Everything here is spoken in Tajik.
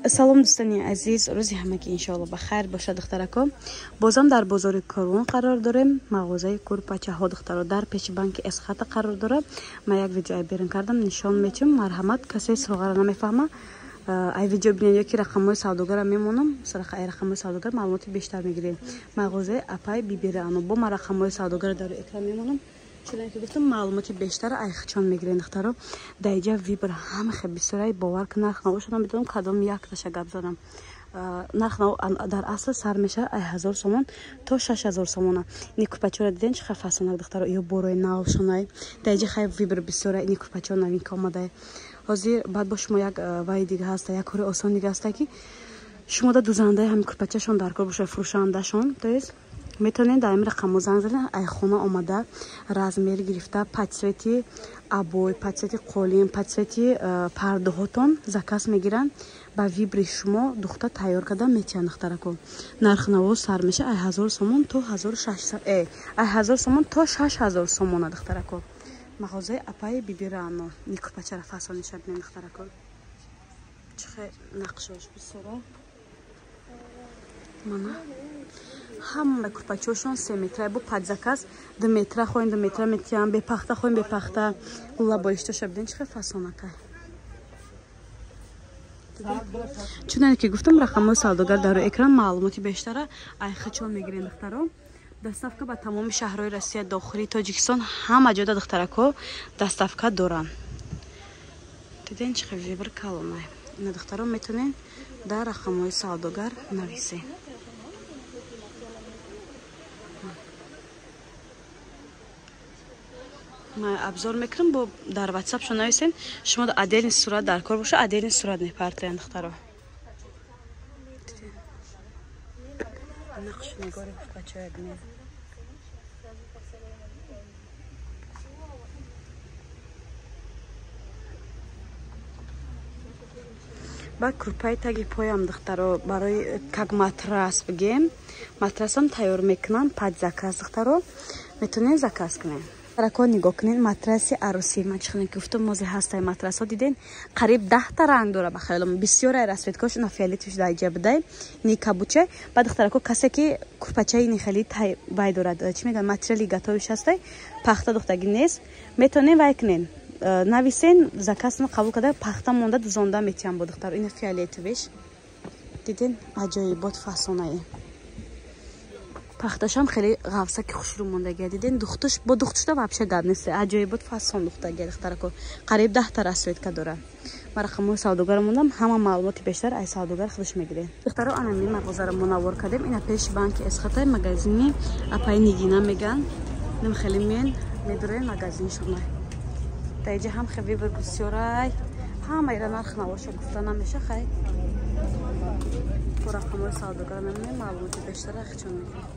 Салом, дӯстони азиз, рӯзи ҳамагӣ иншоалло ба хайр бошад, духтарако. Бозам дар бозори Корвон қарор дорем, мағозаи курпачаҳо, духтаро, дар пеши банки Эсхата қарор дорад. Ман як видео берун кардам, нишон мечам. Марҳамат, касе суроғаро намефаҳма, ай видео бинед ёки рақамҳои савдогара мемонам, ай рақамҳои савдогар маълумоти бештар мегирем. Мағозаи апай Бибираано. Бо ман рақамҳои савдогара дар экран мемонам. Чунон ки гуфтам, маълумоти бештар айхчон мегирен, духтаро. Даиҷа выбор ҳама хел бисёрай, бовар ки нарх навоша намедонам кадом якташа гап задам. Нарх дар асл сар мешавад ай 1000 сомон то 6000 сомона. Ини курпачаро диден, чӣ хел фасонак, духтаро, ё борои навшонай. Даиҷа хай выбор бисёрай, ини курпачаро новинка омадай. Ҳозир баъд бо шумо як вай дига ҳаста, як кори осон дига ҳаста, ки шумо да дузандаи ҳамин курпачашон дар кор бошад, фурӯшандашон, то есть метавонед дар ҳамин рақамҳо занг занед, ай хона омада, размер гирифта, под цвети обои, под цвети қолин, под цвети пардоҳотон заказ мегиранд, ба выбори шумо духта тайёр карда метиҳанд, духтарако. Нархнаво сар меша ай 1000 сомон то ай 1000 сомон то 6000 сомона, духтарако. Мағозаи апаи Бибираано. Никурпачара фасониша бинед, духтарако, чӣ хел нақшош бисёра. Мана ҳама курпачаҳошон 3 метра, бо под заказ 2 метра хоҳем, 2 метра метиҳам, бепахта хоҳем, бепахта. Лабоиштоша биден, чӣ хел фасонакай. Чуноне ки гуфтам, рақамҳои савдогар дар экран, маълумоти бештара айхачон мегирем, духтаро. Доставка ба тамоми шаҳрҳои Россия, дохили Тоҷикистон, ҳама ҷода, духтарако, доставка доранд. Диден, чӣ хел выбор калонай. Ина, духтаро, метавонед дар рақамҳои савдогар нависед. Ман обзор мекунам, бо дар ватсапшо нависен, шумо отдельный сурат дар кор боша, отдельный сурат мепартоянд, духтаро. Нақшу нигори бачаҳоя бинед. Баъд курпаи таги поям, духтаро, барои как матрас бигем, матрасам тайёр мекунам под заказ, духтаро, метавонед заказ кунед. Рако, нигоҳ кунед, матраси арӯсӣ. Ман чӣ хеле гуфтам, мози ҳастай матрасҳо, диден, қариб 10-та ранг дора, ба хаёлам бисёрай расцветкош. На фиолетовиш дар иҷа будай, ни кабучай. Баъд, духтарако, касе ки курпачаи нихели вай дорад, чӣ мегӯянд, материали готовиш ҳастай, пахта духтагӣ нест, метавонед вай кунед, нависен, заказно қабул карда, пахта монда дузонда метиҳам бо духтаро. Ина фиолетовиш, диден, аҷоибот фасонаи. Пахташам хеле ғафсаки хушрӯ мондагия, диден, духтуш бо духтушда вообще гап нест, аҷоибот фасон духтагия, духтарако. Қариб 10-та расцветка дора. Ман рақамҳои савдогар мондам, ҳама маълумоти бештар ай савдогар худаш мегиред. Духтаро, анами мағозаро мунаввор кардем. Ина пеши банки Эсхатай, магазини апаи Нигина меган. Ним хеле мен медурен, магазиншона. Даиҷа ҳам хел выбор бисёрай, ҳамаира нарх навоша гуфта намеша. Хай, бо рақамҳои савдогар мемонем, маълумоти бештар ахчон мегирем.